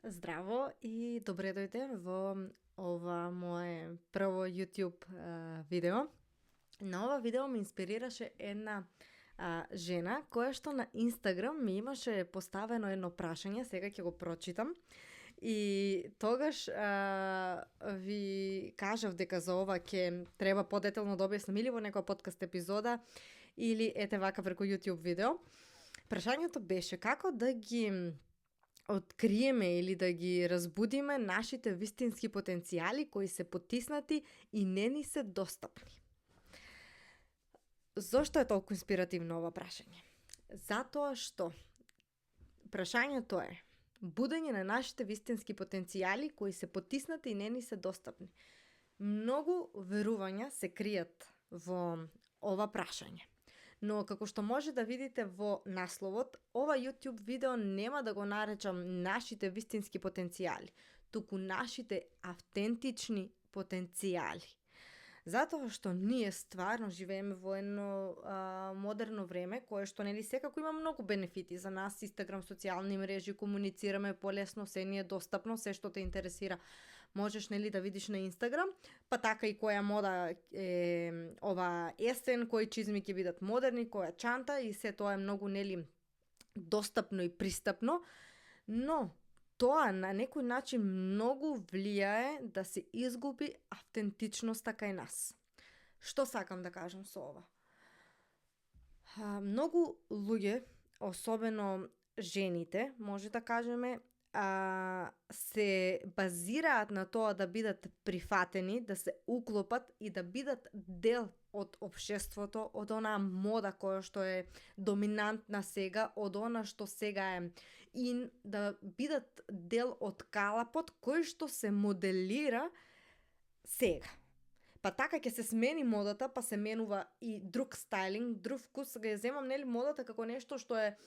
Здраво и добре дојде во ова мое прво YouTube видео. На ова видео ме инспирираше една жена која што на Инстаграм ми имаше поставено едно прашање, сега ќе го прочитам. И тогаш ви кажав дека за ова ќе треба подетелно да објаснам или во некоја подкаст епизода или ете вака преку YouTube видео. Прашањето беше како да ги откриеме или да ги разбудиме нашите вистински потенцијали кои се потиснати и не ни се достапни. Зошто е толку инспиративно ова прашање? Затоа што прашањето е будење на нашите вистински потенцијали кои се потиснати и не ни се достапни. Многу верувања се кријат во ова прашање. Но како што може да видите во насловот, ова YouTube видео нема да го наречам нашите вистински потенцијали, туку нашите автентични потенцијали. Затоа што ние стварно живееме во едно модерно време, кое што нели секако има многу бенефити за нас, Инстаграм, социјални мрежи, комуницираме полесно, се ни е достапно, се што те интересира можеш нели да видиш на Инстаграм, па така и која мода е ова есен, кои чизми ќе бидат модерни, која чанта и се тоа е многу нели достапно и пристапно, но тоа на некој начин многу влијае да се изгуби автентичноста кај нас. Што сакам да кажам со ова? Многу луѓе, особено жените, може да кажеме, се базираат на тоа да бидат прифатени, да се уклопат и да бидат дел од општеството, од онаа мода која што е доминантна сега, од она што сега е да бидат дел од калапот кој што се моделира сега. Па така ќе се смени модата, па се менува и друг стайлинг, друг вкус, ја земам нели модата како нешто што е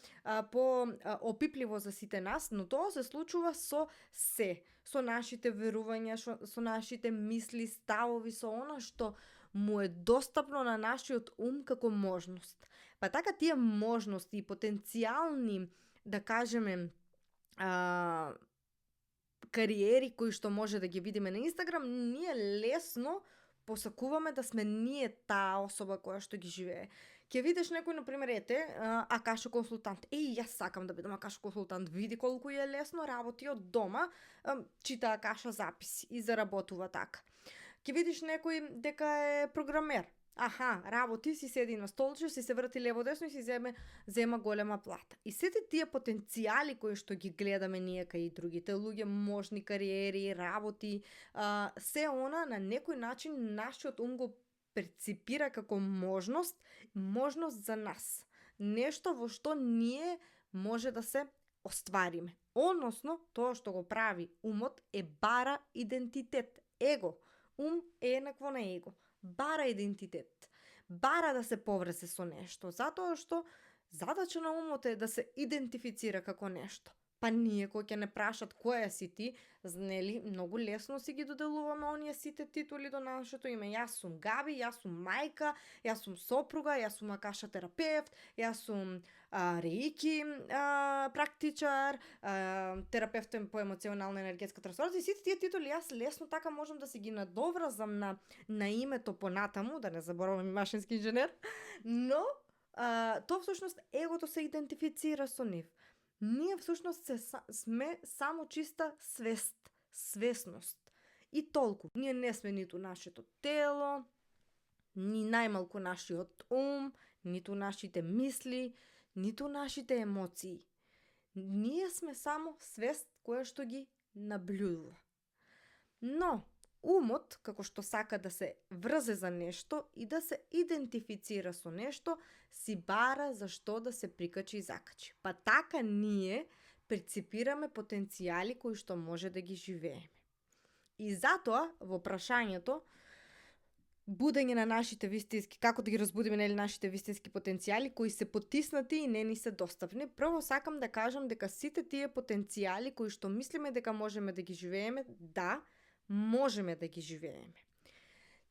опипливо за сите нас, но тоа се случува со нашите верувања, со нашите мисли, ставови, со она што му е достапно на нашиот ум како можност. Па така тие можности и потенцијални, да кажеме, кариери кои што може да ги видиме на Инстаграм, ние лесно посакуваме да сме ние таа особа која што ги живее. Ќе видиш некој, например, акашо консултант. Јас сакам да бидам акашо консултант. Види колку е лесно, работи од дома, чита акаша записи и заработува така. Ќе видиш некој дека е програмер. Работи, си седи на столче, си се врти лево-десно и си зема голема плата. И сите тие потенцијали кои што ги гледаме ние кај другите луѓе, можни кариери, работи, се она на некој начин нашиот ум го перципира како можност за нас. Нешто во што ние може да се оствариме. Односно, тоа што го прави умот е бара идентитет, его. Ум е еднакво на его. Бара идентитет. Бара да се поврзе со нешто, затоа што задача на умот е да се идентифицира како нешто. Па ние кој ќе не прашат која си ти, нели, многу лесно си ги доделуваме оние сите титули до нашето име. Јас сум Габи, јас сум мајка, јас сум сопруга, јас сум акаша терапевт, јас сум реики практичар, терапевт по емоционална енергетска трансформација. Сите тие титули јас лесно така можам да си ги надовразам на името понатаму, да не заборавам машински инженер, но тоа всушност егото се идентифицира со нив. Ние всушност сме само чиста свесност. И толку. Ние не сме ниту нашето тело, ни најмалку нашиот ум, ниту нашите мисли, ниту нашите емоции. Ние сме само свест која што ги наблюдува. Но умот, како што сака да се врзе за нешто и да се идентифицира со нешто, си бара за што да се прикачи и закачи. Па така ние перципираме потенцијали кои што може да ги живееме. И затоа во прашањето будење на нашите вистински, како да ги разбудиме нели нашите вистински потенцијали кои се потиснати и не ни се достапни, прво сакам да кажам дека сите тие потенцијали кои што мислиме дека можеме да ги живееме, можеме да ги живееме.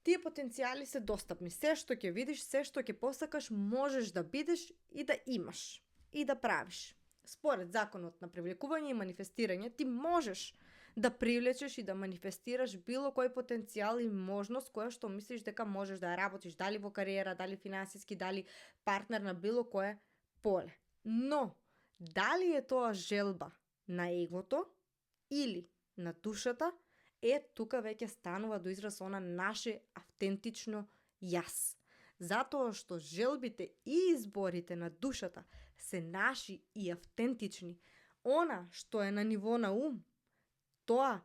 Тие потенцијали се достапни. Се што ќе видиш, се што ќе посакаш, можеш да бидеш и да имаш и да правиш. според законот на привлекување и манифестирање, ти можеш да привлечеш и да манифестираш било кој потенцијал и можност која што мислиш дека можеш да ја работиш, дали во кариера, дали финансиски, дали партнер на било кое поле. Но, дали е тоа желба на егото или на душата, тука веќе станува до израз она наше автентично јас. Затоа што желбите и изборите на душата се наши и автентични. Она што е на ниво на ум, тоа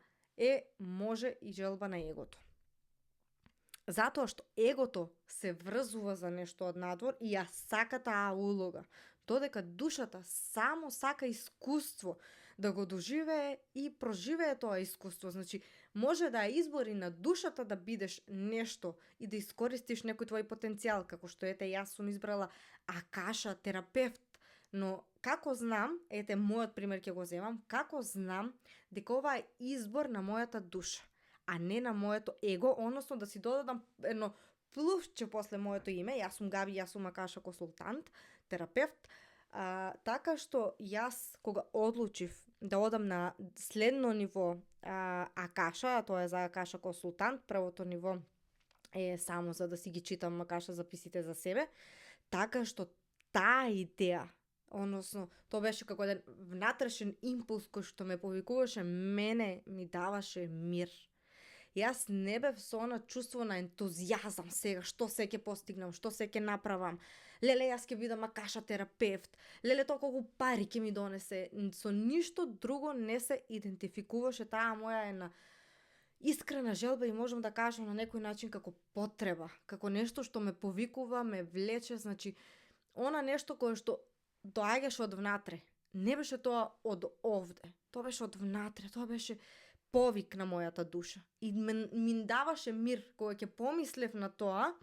може и желба на егото. Затоа што егото се врзува за нешто од надвор и ја сака таа улога, додека душата само сака искуство да го доживее и проживее тоа искуство. Значи, може да избори на душата да бидеш нешто и да искористиш некој твој потенцијал, како што јас сум избрала акаша терапевт, но како знам, мојот пример ќе го земам, како знам дека ова е избор на мојата душа, а не на моето его, односно да си додадам едно плюсче после моето име. Јас сум Габи, јас сум акаша консултант, терапевт, така што јас кога одлучив да одам на следно ниво акаша, тоа е за акаша консултант, првото ниво е само за да си ги читам акаша записите за себе, така што таа идеја, односно тоа беше како еден внатрешен импулс кој што ме повикуваше, мене ми даваше мир. Јас не бев со она чувство на ентузијазам сега, што се ќе постигнам, што се ќе направам. Леле, јас ќе бидам акаша терапевт. Леле, тоа колку пари ќе ми донесе. Со ништо друго не се идентификуваше таа моја една искрена желба и можам да кажам на некој начин како потреба, како нешто што ме повикува, ме влече, значи она нешто кое што доаѓаше од внатре. Не беше тоа од овде. Тоа беше од внатре, тоа беше повик на мојата душа. И ми даваше мир. Кога ќе помислев на тоа,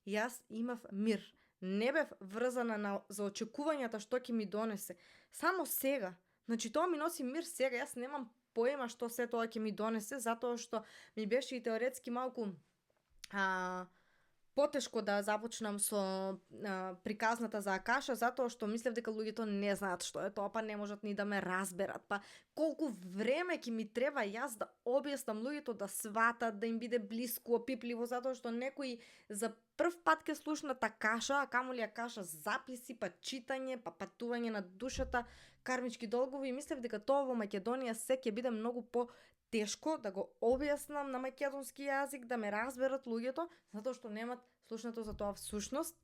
јас имав мир. Не бев врзана за очекувањата што ќе ми донесе. Само сега. Значи тоа ми носи мир сега. Јас немам поема што се тоа ќе ми донесе, затоа што ми беше и теоретски малку потешко да започнам со приказната за акаша, затоа што мислев дека луѓето не знаат што е тоа, па не можат ни да ме разберат, па колку време ќе ми треба јас да објаснам луѓето да сватат, да им биде блиску, опипливо, затоа што некои за прв пат ке слушнат акаша, а камоли акаша записи, па читање, па патување на душата, кармички долгови, и мислев дека тоа во Македонија се ќе биде многу тешко да го објаснам на македонски јазик, да ме разберат луѓето, затоа што немат слушнато за тоа всушност.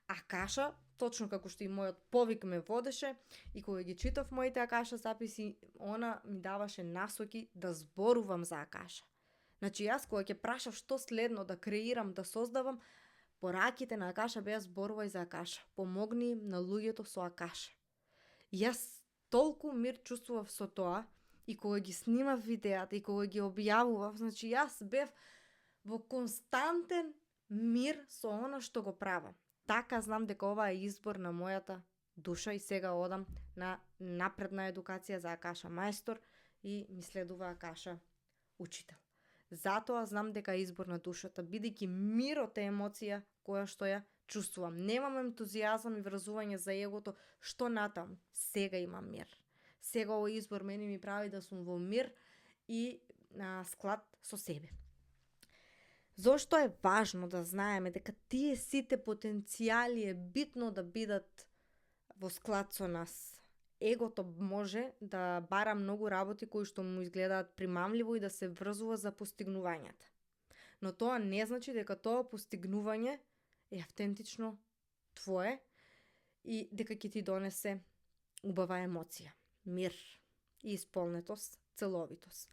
Акаша, точно како што и мојот повик ме водеше, и кога ги читав моите акаша записи, она ми даваше насоки да зборувам за акаша. Значи јас кога ќе прашав што следно да креирам, да создавам, пораките на акаша беа зборувај за акаша. Помогни на луѓето со акаша. Јас толку мир чувствував со тоа, и кога ги снимав видеата, и кога ги објавував, значи јас бев во константен мир со она што го правам. Така знам дека ова е избор на мојата душа и сега одам на напредна едукација за акаша мајстор и ми следува акаша учител. Затоа знам дека е избор на душата, бидејќи мирот е емоција која што ја чувствувам. Немам ентузијазам и врзување за егото, што натам, сега имам мир. Сега овој избор мене ми прави да сум во мир и склад со себе. Зошто е важно да знаеме дека тие сите потенцијали е битно да бидат во склад со нас. Егото може да бара многу работи кои што му изгледаат примамливо и да се врзува за постигнувањата. Но тоа не значи дека тоа постигнување е автентично твое и дека ќе ти донесе убава емоција, мир и исполнетост, целовитост.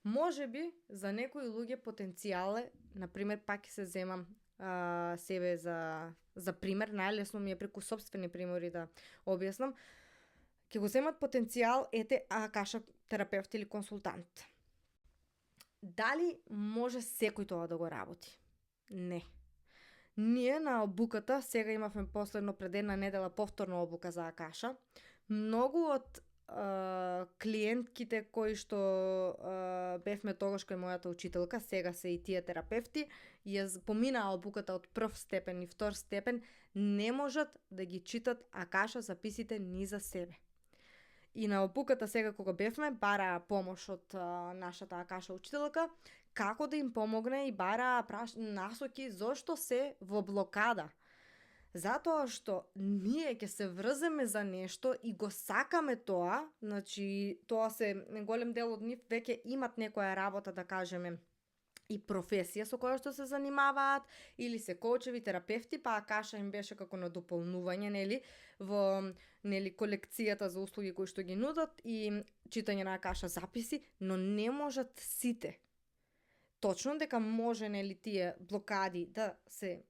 Може би за некои луѓе потенцијал е, например, пак ќе се земам себе за пример, најлесно ми е преку сопствени примери да објаснам, ќе го земат потенцијал акаша терапевт или консултант. Дали може секој тоа да го работи? Не. Ние на обуката, сега имавме последно пред една недела повторна обука за акаша, многу од клиентките кои што бевме тогаш кај мојата учителка, сега се и тие терапевти, ја поминаа обуката од прв степен и втор степен, не можат да ги читат акаша записите ни за себе. и на опуката сега кога бевме, бараа помош од нашата акаша учителка, како да им помогне и бараа насоки зошто се во блокада. Затоа што ние ќе се врземе за нешто и го сакаме тоа, значи тоа се голем дел од нив веќе имат некоја работа, да кажеме, и професија со која што се занимаваат, или се коучеви, терапевти, па акаша им беше како на дополнување, нели, во колекцијата за услуги кои што ги нудат и читање на акаша записи, но не можат сите. Точно дека може, нели, тие блокади да се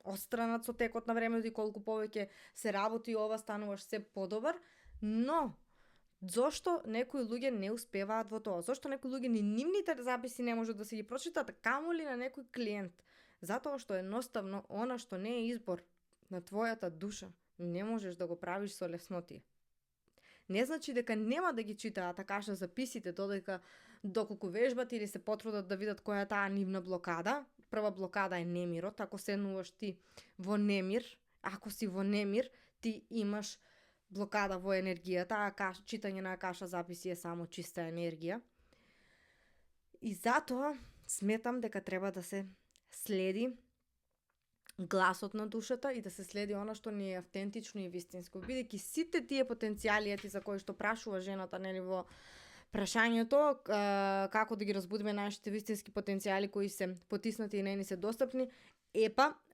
отстранат со текот на времето и колку повеќе се работи ова стануваш се подобар, но зошто некои луѓе не успеваат во тоа? Зошто некои луѓе ни нивните записи не можат да се ги прочитат, камоли на некој клиент? Затоа што едноставно она што не е избор на твојата душа, не можеш да го правиш со леснотија. Не значи дека нема да ги читаат акаша записите доколку вежбат или се потрудат да видат која е таа нивна блокада. Прва блокада е немирот. Ако седнуваш ти во немир, ако си во немир, ти имаш блокада во енергијата, читање на акаша записи е само чиста енергија. И затоа сметам дека треба да се следи гласот на душата и да се следи она што ни е автентично и вистинско. Бидејќи сите тие потенцијали за кои што прашува жената, нели, во прашањето, како да ги разбудиме нашите вистински потенцијали кои се потиснати и не ни се достапни,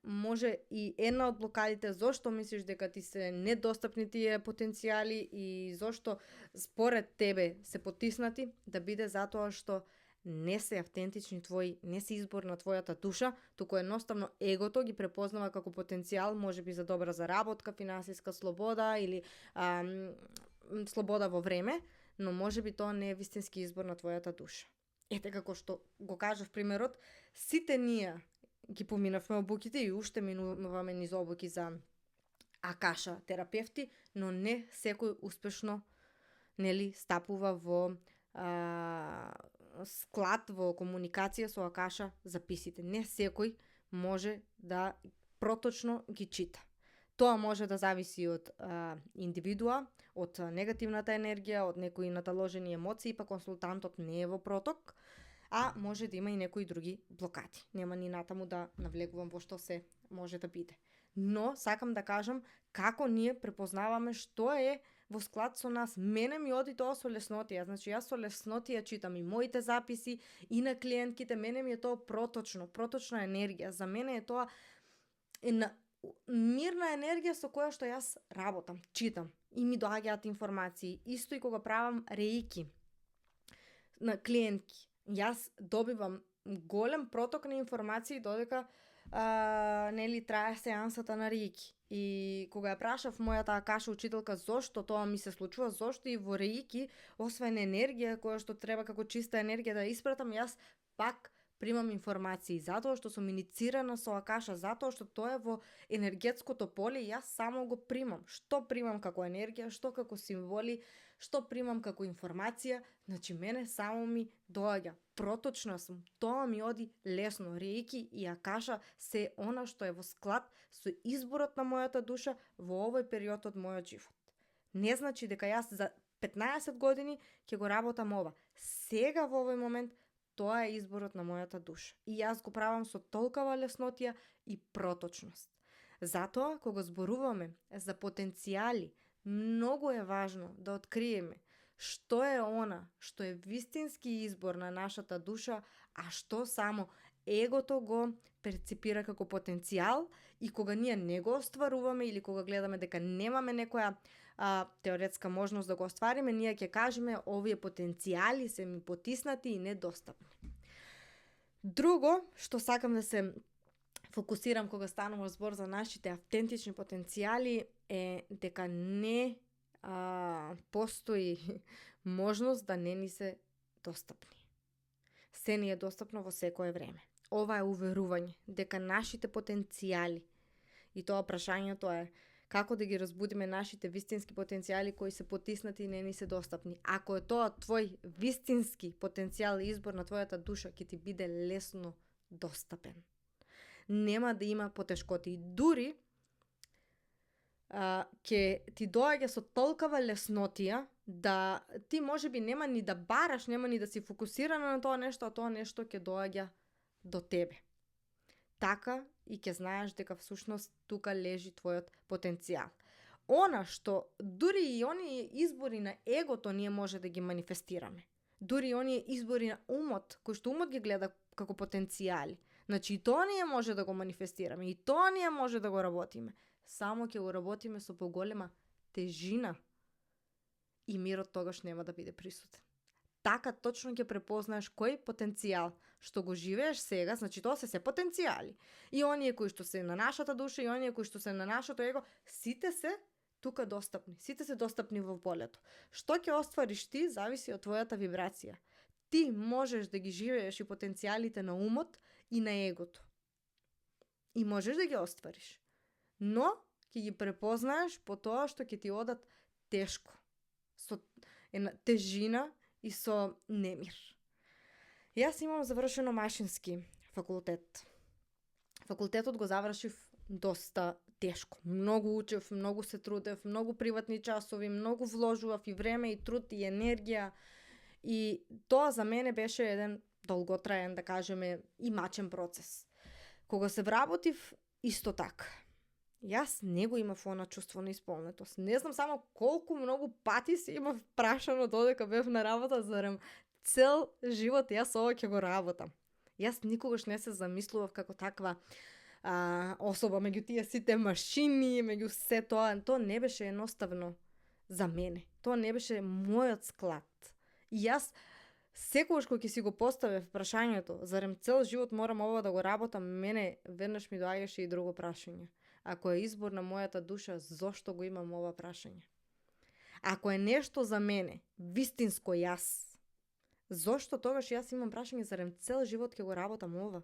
може и една од блокадите зошто мислиш дека ти се недостапни тие потенцијали и зошто според тебе се потиснати, да биде затоа што не се автентични твои, не се избор на твојата душа, туку едноставно егото ги препознава како потенцијал, можеби за добра заработка, финансиска слобода или слобода во време, но можеби тоа не е вистински избор на твојата душа. Ете како што го кажав примерот, сите ние ги поминавме обуките и уште минуваме низ обуки за акаша терапевти, но не секој успешно, нели, стапува во склад, во комуникација со акаша записите. Не секој може да проточно ги чита. Тоа може да зависи од индивидуа, од негативната енергија, од некои наталожени емоции, па консултантот не е во проток, а може да има и некои други блокади. Нема ни натаму да навлегувам во што се може да биде. Но сакам да кажам како ние препознаваме што е во склад со нас. Мене ми оди тоа со леснотија. Значи јас со леснотија читам и моите записи и на клиентките. Мене ми е тоа проточна енергија. За мене е тоа мирна енергија со која што јас работам, читам и ми доаѓаат информации. Исто и кога правам реики на клиентки. Јас добивам голем проток на информации додека нели трае сеансата на реики. И кога ја прашав мојата акаша учителка зошто тоа ми се случува, зошто и во реики, освен енергија која што треба како чиста енергија да испратам, јас пак примам информации, затоа што сум иницирана со акаша, затоа што тоа е во енергетското поле и јас само го примам. Што примам како енергија, што како символи, што примам како информација, значи мене само ми доаѓа. Проточна сум, тоа ми оди лесно. Реики и акаша се она што е во склад со изборот на мојата душа во овој период од мојот живот. Не значи дека јас за 15 години ќе го работам ова. Сега во овој момент тоа е изборот на мојата душа. И јас го правам со толкова леснотија и проточност. Затоа, кога зборуваме за потенцијали, многу е важно да откриеме што е она што е вистински избор на нашата душа, а што само егото го перцепира како потенцијал и кога ние не го остваруваме или кога гледаме дека немаме некоја теоретска можност да го оствариме, ние ќе кажеме овие потенцијали се ми потиснати и недостапни. Друго што сакам да се фокусирам кога станува збор за нашите автентични потенцијали е дека не постои можност да не ни се достапни. Се ни е достапно во секое време. Ова е уверување дека нашите потенцијали, и тоа прашањето е како да ги разбудиме нашите вистински потенцијали кои се потиснати и не ни се достапни. Ако е тоа твој вистински потенцијал и избор на твојата душа, ќе ти биде лесно достапен. Нема да има потешкоти. Дури ќе ти доаѓа со толкова леснотија да ти можеби нема ни да бараш, нема ни да си фокусирана на тоа нешто, а тоа нешто ќе доаѓа до тебе. Така и ќе знаеш дека всушност тука лежи твојот потенцијал. Она што дури и оние избори на егото ние може да ги манифестираме. Дури и оние избори на умот, кои што умот ги гледа како потенцијали. Значи и тоа ние може да го манифестираме, и тоа ние може да го работиме. Само ќе го работиме со поголема тежина и мирот тогаш нема да биде присутен. Така точно ќе препознаеш кој потенцијал што го живееш сега, значи тоа се потенцијали. И оние кои што се на нашата душа и оние кои што се на нашето его, сите се тука достапни. Сите се достапни во полето. Што ќе оствариш ти зависи од твојата вибрација. Ти можеш да ги живееш и потенцијалите на умот и на егото. И можеш да ги оствариш. Но ќе ги препознаеш по тоа што ќе ти одат тешко. Со една тежина и со немир. Јас имам завршено машински факултет. Факултетот го завршив доста тешко. Многу учев, многу се трудев, многу приватни часови, многу вложував и време, и труд, и енергија. И тоа за мене беше еден долготраен, да кажеме, и мачен процес. Кога се вработив, исто така. Јас не го имав она чувство на исполнетост. Не знам само колку многу пати се имав прашано додека бев на работа, зарем цел живот јас ова ќе го работам. Јас никогаш не се замислував како таква особа меѓу тие сите машини, меѓу се тоа. Тоа не беше едноставно за мене. Тоа не беше мојот склад. И јас секогаш кога ќе си го поставев прашањето, зарем цел живот морам ова да го работам, мене веднаш ми доаѓаше и друго прашање. Ако е избор на мојата душа, зошто го имам ова прашање? Ако е нешто за мене, вистинско јас, зошто тогаш јас имам прашање, зарем цел живот ќе го работам ова?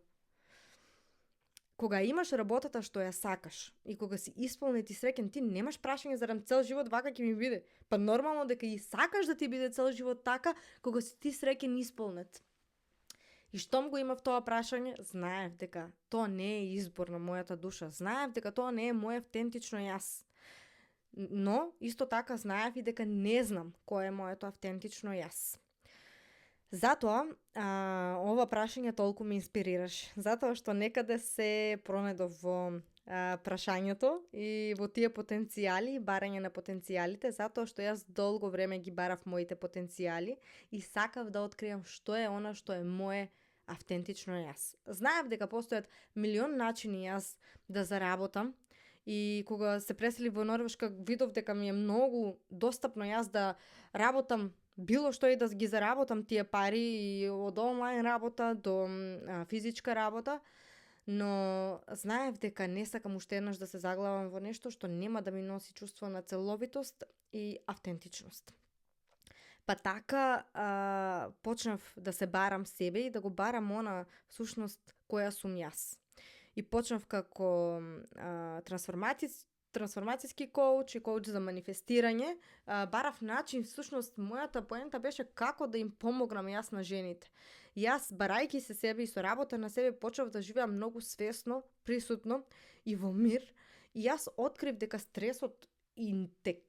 Кога имаш работата што ја сакаш и кога си исполнет и среќен, ти немаш прашање зарем цел живот вака ќе ми биде. Па нормално дека и сакаш да ти биде цел живот така, кога си ти среќен и исполнет. И штом го имав тоа прашање, знаев дека тоа не е избор на мојата душа. Знаев дека тоа не е моje автентично јас. Но, исто така знаев и дека не знам кој е моето автентично јас. Затоа, ова прашање толку ме инспирираш. Затоа што некаде се пронедов во прашањето и во тие потенцијали, барање на потенцијалите, затоа што јас долго време ги барав моите потенцијали и сакав да откријам што е она што е мое автентично јас. Знаев дека постојат милион начини јас да заработам и кога се преселив во Норвешка видов дека ми е многу достапно јас да работам било што и да ги заработам тие пари и од онлайн работа до физичка работа, но знаев дека не сакам уште еднаш да се заглавам во нешто што нема да ми носи чувство на целовитост и автентичност. Па така почнав да се барам себе и да го барам она всушност која сум јас. И почнав како трансформацијски коуч и коуч за манифестирање, барав начин, всушност мојата поента беше како да им помогнам јас на жените. Јас, барајќи се себе и со работа на себе, почнав да живеам многу свесно, присутно и во мир. И јас открив дека стресот и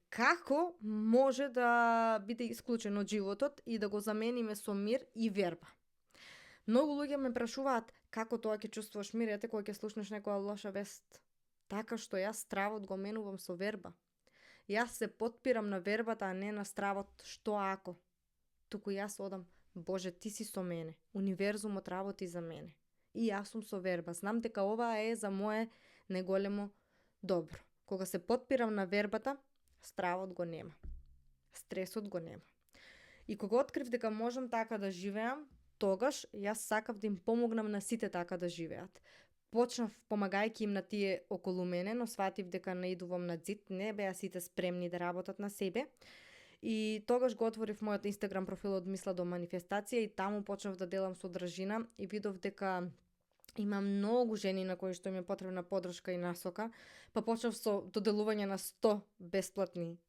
како може да биде исклучен од животот и да го замениме со мир и верба. Многу луѓе ме прашуваат како тоа ќе чувствуваш мир, ете кога ќе слушнеш некоја лоша вест. Така што јас стравот го менувам со верба. Јас се потпирам на вербата, а не на стравот што ако. Туку јас одам, Боже, ти си со мене. Универзумот работи за мене. И јас сум со верба. Знам дека ова е за мое неголемо добро. Кога се потпирам на вербата, стравот го нема. Стресот го нема. И кога открив дека можам така да живеам, тогаш јас сакав да им помогнам на сите така да живеат. Почнав помагајќи им на тие околу мене, но сватив дека наидувам на зид, не беа сите спремни да работат на себе. И тогаш го отворив мојот Инстаграм профил од мисла до манифестација и таму почнав да делам содржина и видов дека има многу жени на кои што им е потребна подршка и насока, па почнав со доделување на 100 бесплатни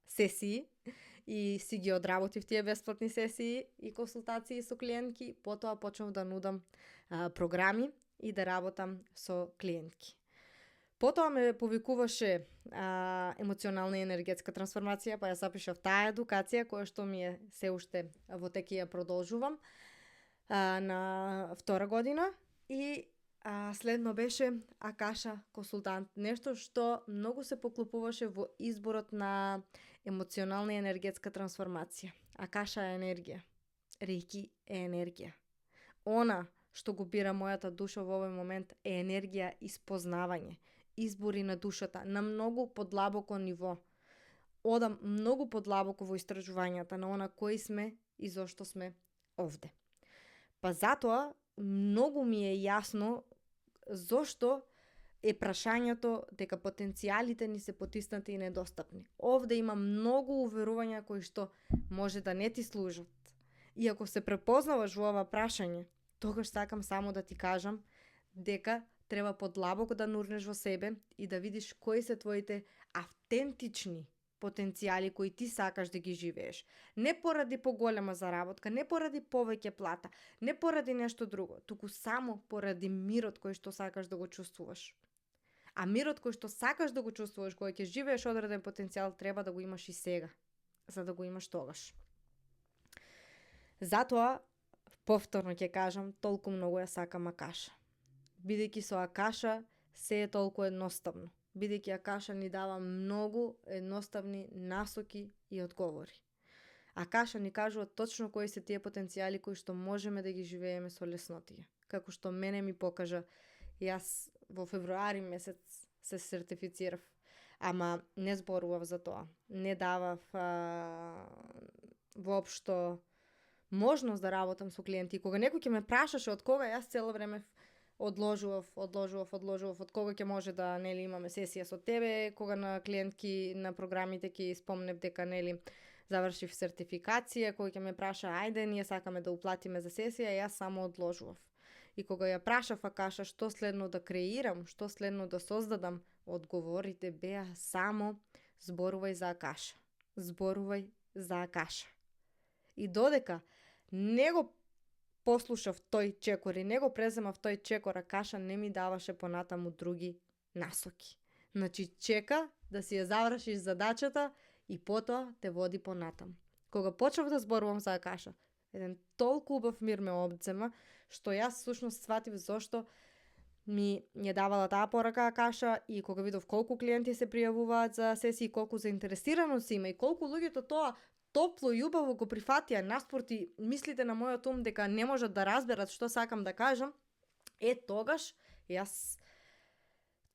сесии и си ги одработив тие бесплатни сесии и консултации со клиентки, потоа почнав да нудам програми и да работам со клиентки. Потоа ме повикуваше емоционална и енергетска трансформација, па ја запишав таа едукација која што ми е се уште во тек и ја продолжувам на втора година и следно беше Акаша консултант, нешто што многу се поклопуваше во изборот на емоционална и енергетска трансформација. Акаша е енергија, Рейки е енергија. Она што го бира мојата душа во овој момент е енергија и спознавање, избори на душата на многу подлабоко ниво. Одам многу подлабоко во истражувањата на она кои сме и зошто сме овде. Па затоа многу ми е јасно зошто е прашањето дека потенцијалите ни се потиснати и недостапни. Овде има многу уверувања кои што може да не ти служат. И ако се препознаваш во ова прашање, тогаш сакам само да ти кажам дека треба подлабоко да нурнеш во себе и да видиш кои се твоите автентични потенцијали кои ти сакаш да ги живееш. Не поради поголема заработка, не поради повеќе плата, не поради нешто друго, туку само поради мирот кој што сакаш да го чувствуваш. А мирот кој што сакаш да го чувствуваш, кој ќе живееш одреден потенцијал, треба да го имаш и сега, за да го имаш тогаш. Затоа, повторно ќе кажам, толку многу ја сакам Акаша. Бидејќи со Акаша се е толку едноставно. Бидејќи Акаша ни дава многу едноставни насоки и одговори. Акаша ни кажува точно кои се тие потенцијали кои што можеме да ги живееме со леснотија. Како што мене ми покажа, јас во февруари месец се сертифицирав, ама не зборував за тоа. Не давав воопшто можност да работам со клиенти. Кога некој ќе ме прашаше од кога, јас цело време одложував, од кога ќе може да имаме сесија со тебе, кога на клиентки на програмите ќе спомнев дека завршив сертификација, кој ќе ме праша ајде ние сакаме да уплатиме за сесија, јас само одложував. И кога ја прашав Акаша што следно да креирам, што следно да создадам, одговорите беа само зборувај за Акаша. Зборувај за Акаша. И додека не го послушав тој чекор и не го преземав тој чекор, Акаша не ми даваше понатаму други насоки. Значи чека да си ја завршиш задачата и потоа те води понатаму. Кога почнав да зборувам за Акаша, еден толку убав мир ме обзема, што јас всушност сватив зошто ми ја давала таа порака Акаша и кога видов колку клиенти се пријавуваат за сесии, колку заинтересираност има и колку луѓето тоа топло и убаво го прифатија наспроти мислите на мојот ум дека не можат да разберат што сакам да кажам, тогаш јас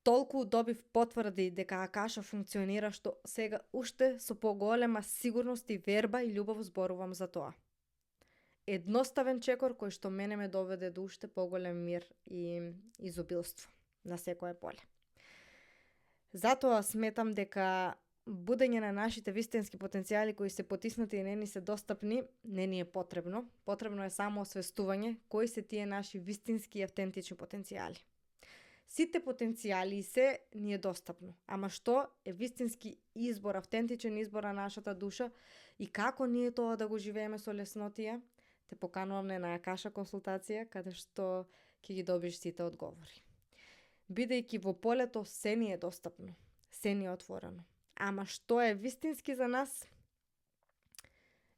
толку добив потврди дека Акаша функционира што сега уште со поголема сигурност и верба и љубов зборувам за тоа. Едноставен чекор кој што мене ме доведе до уште поголем мир и изобилство на секое поле. Затоа сметам дека будење на нашите вистински потенцијали кои се потиснати и не ни се достапни, не ни е потребно. Потребно е само освестување кои се тие наши вистински и автентични потенцијали. Сите потенцијали се ни е достапно, ама што е вистински избор, автентичен избор на нашата душа и како ние тоа да го живееме со леснотија, те поканувам на Акаша консултација, каде што ќе ги добиш сите одговори. Бидејќи во полето се ни е достапно, се ни е отворено. Ама што е вистински за нас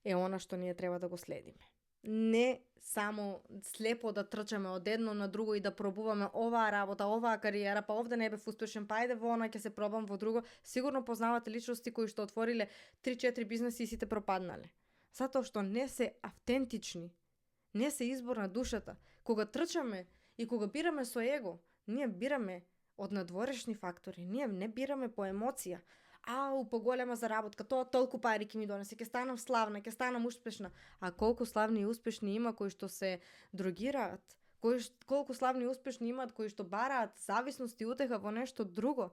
е она што ние треба да го следиме. Не само слепо да трчаме од едно на друго и да пробуваме оваа работа, оваа кариера, па овде не бев успешен, па ајде во она ќе се пробам во друго. Сигурно познавате личности кои што отвориле 3-4 бизнеси и сите пропаднале. Затоа што не се автентични, не се избор на душата. Кога трчаме и кога бираме со его, ние бираме од надворешни фактори, ние не бираме по емоција. Поголема заработка, тоа толку пари ќе ми донесе, ќе станам славна, ќе станам успешна. А колку славни и успешни има кои што се дрогираат, колку славни и успешни имаат кои што бараат зависност и утеха во нешто друго.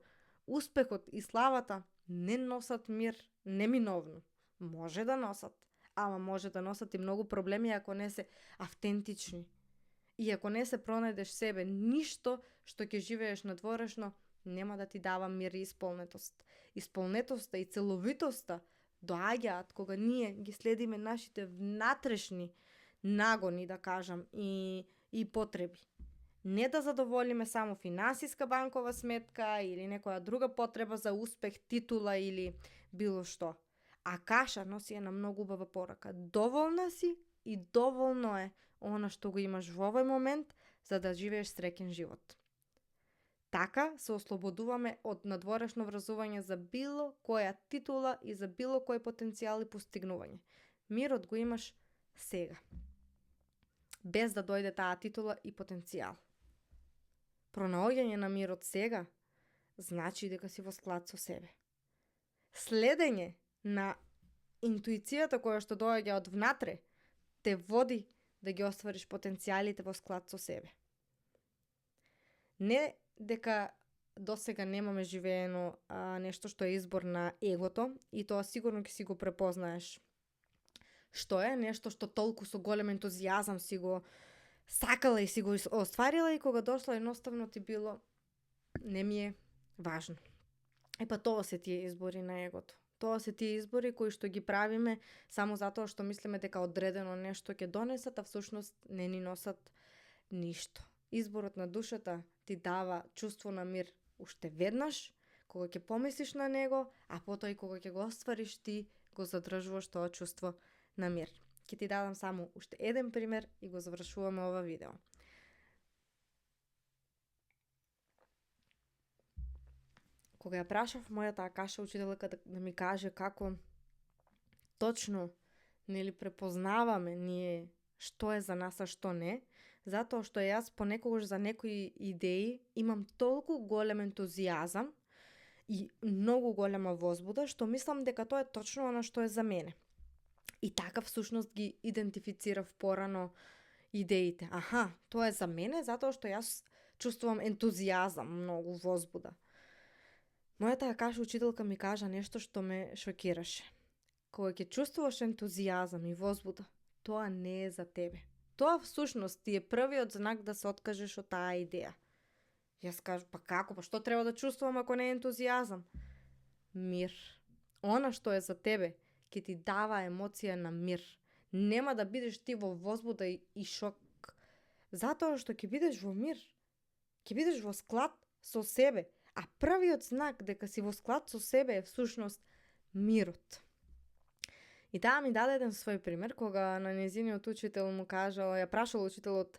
Успехот и славата не носат мир неминовно. Може да носат, ама може да носат и многу проблеми ако не се автентични. И ако не се пронајдеш себе, ништо што ќе живееш надворешно нема да ти дава мир и исполнетост. Исполнетоста и целовитоста доаѓаат кога ние ги следиме нашите внатрешни нагони, да кажам, и потреби. Не да задоволиме само финансиска банкова сметка или некоја друга потреба за успех, титула или било што. А каша носи една многу убава порака. Доволна си и доволно е она што го имаш во овој момент за да живееш среќен живот. Така се ослободуваме од надворешно вразување за било која титула и за било кој потенцијал и постигнување. Мирот го имаш сега, без да дојде таа титула и потенцијал. Пронаоѓање на мирот сега значи дека си во склад со себе. Следење на интуицијата која што доаѓа од внатре те води да ги оствариш потенцијалите во склад со себе. Не дека досега немаме живеено нешто што е избор на егото и тоа сигурно ќе си го препознаеш. Што е нешто што толку со голем ентузијазам си го сакала и си го остварила и кога дошла едноставно ти било не ми е важно. Па тоа се тие избори на егото. Тоа се тие избори кои што ги правиме само затоа што мислиме дека одредено нешто ќе донесат, а всушност не ни носат ништо. Изборот на душата ти дава чувство на мир уште веднаш, кога ќе помислиш на него, а потоа и кога ќе го оствариш ти го задржуваш тоа чувство на мир. Ќе ти дадам само уште еден пример и го завршуваме ова видео. Кога ја прашав мојата Акаша учителка да ми каже како точно препознаваме ние што е за нас, а што не, затоа што јас понекогаш за некои идеи имам толку голем ентузијазам и многу голема возбуда, што мислам дека тоа е точно она што е за мене. И така всушност ги идентифицирав порано идеите. Аха, тоа е за мене затоа што јас чувствувам ентузијазам, многу возбуда. Мојата Акаша учителка ми кажа нешто што ме шокираше. Кога ќе чувствуваш ентузијазам и возбуда, тоа не е за тебе. Тоа всушност ти е првиот знак да се откажеш од таа идеја. Јас кажам, па како, па што треба да чувствувам ако не е ентузијазам? Мир. Она што е за тебе ќе ти дава емоција на мир. Нема да бидеш ти во возбуда и шок. Затоа што ќе бидеш во мир. Ќе бидеш во склад со себе. А првиот знак дека си во склад со себе е всушност мирот. И таа ми даде еден свој пример, кога на нејзиниот учител му кажала, ја прашала учителот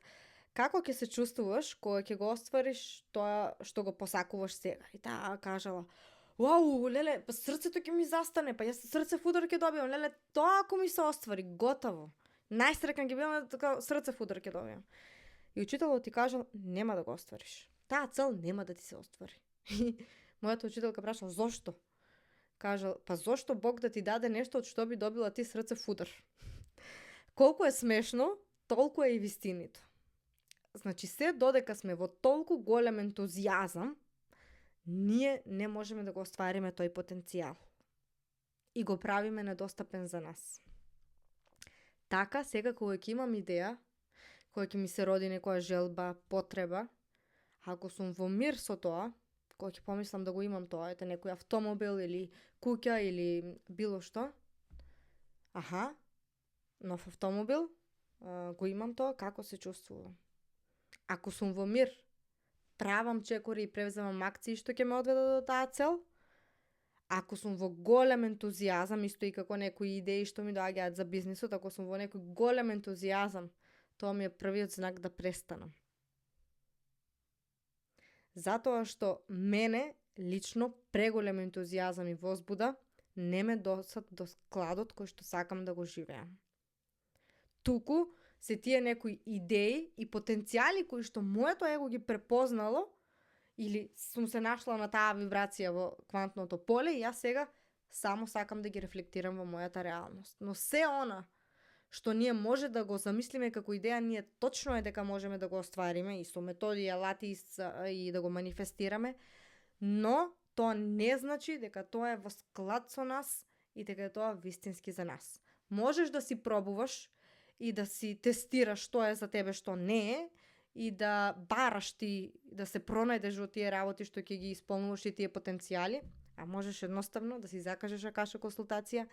како ќе се чувствуваш кога ќе го оствариш тоа што го посакуваш сега. И таа кажала, вау, леле, па срцето ќе ми застане, па јас срцев удар ќе добијам, леле, тоа ако ми се оствари, готово. Најстрекна ќе бидам, така срцев удар ќе добијам. И учителот ти кажал, нема да го оствариш. Таа цел нема да ти се оствари. Мојата учителка прашала, зошто? Кажал, па зошто Бог да ти даде нешто од што би добила ти срцев удар? Колку е смешно, толку е и вистинито. Значи, се додека сме во толку голем ентузијазам, ние не можеме да го оствариме тој потенцијал. И го правиме недостапен за нас. Така, сега кога ќе имам идеја, кога ќе ми се роди некоја желба, потреба, ако сум во мир со тоа, кога ќе помислам да го имам тоа, ете некој автомобил или куќа или било што, аха, нов автомобил, го имам тоа, како се чувствувам? Ако сум во мир, правам чекори и превземам акции што ќе ме одведат до таа цел, ако сум во голем ентузијазам, исто и како некои идеи што ми доаѓаат за бизнисот, ако сум во некој голем ентузијазам, тоа ми е првиот знак да престанам. Затоа што мене лично преголем ентузијазам и возбуда не ме досат до складот кој што сакам да го живеам. Туку се тие некои идеи и потенцијали кои што моето его ги препознало или сум се нашла на таа вибрација во квантното поле и јас сега само сакам да ги рефлектирам во мојата реалност. Но се она што ние може да го замислиме како идеја, ние точно е дека можеме да го оствариме и со методи и алати и да го манифестираме, но тоа не значи дека тоа е во склад со нас и дека е тоа вистински за нас. Можеш да си пробуваш и да си тестираш што е за тебе, што не е, и да бараш ти, да се пронајдеш во тие работи што ќе ги исполнуваш и тие потенцијали, а можеш едноставно да си закажеш Акаша консултација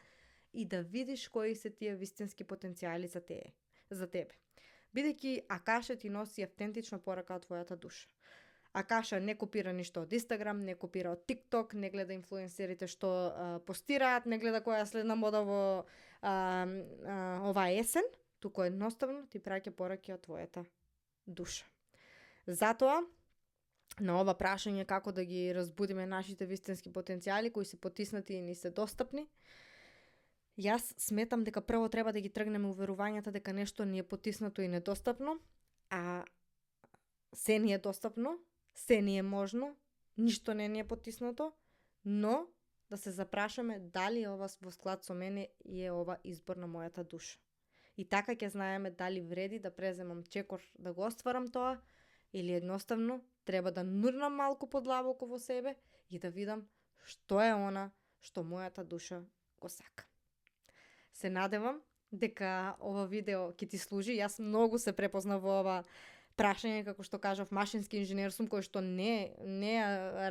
и да видиш кои се тие вистински потенцијали за тебе. Бидејќи Акаша ти носи автентична порака од твојата душа. Акаша не копира ништо од Instagram, не копира од TikTok, не гледа инфлуенсерите што постираат, не гледа која е следна мода во оваа есен, туку едноставно ти праќа пораки од твојата душа. Затоа, на ова прашање како да ги разбудиме нашите вистински потенцијали кои се потиснати и ни се достапни, јас сметам дека прво треба да ги тргнеме уверувањата дека нешто ни е потиснато и недостапно, а се ни е достапно, се ни е можно, ништо не ни е потиснато, но да се запрашаме дали ова во склад со мене и е ова избор на мојата душа. И така ќе знаеме дали вреди да преземам чекор да го остварам тоа, или едноставно треба да нурнам малку подлабоко во себе и да видам што е она што мојата душа го сака. Се надевам дека ова видео ќе ти служи. Јас многу се препознав во ова прашање, како што кажав, машински инженер сум, кој што не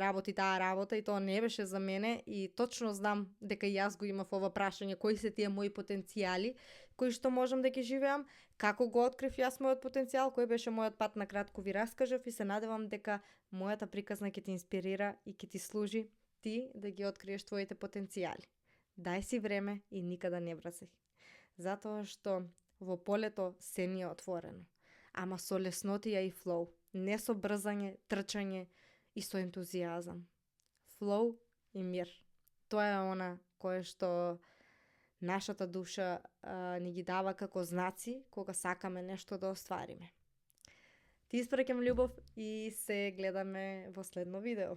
работи таа работа и тоа не беше за мене и точно знам дека и јас го имав ова прашање, кои се тие мои потенцијали, кои што можам да ги живеам, како го открив јас мојот потенцијал, кој беше мојот пат, на кратко ви раскажав и се надевам дека мојата приказна ќе те инспирира и ќе ти служи ти да ги откриеш твоите потенцијали. Дај си време и никада не брзај. Затоа што во полето се ни е отворено, ама со леснотија и флоу, не со брзање, трчање и со ентузијазам. Флоу и мир. Тоа е она кое што нашата душа ни ги дава како знаци кога сакаме нешто да оствариме. Ти испраќам љубов и се гледаме во следно видео.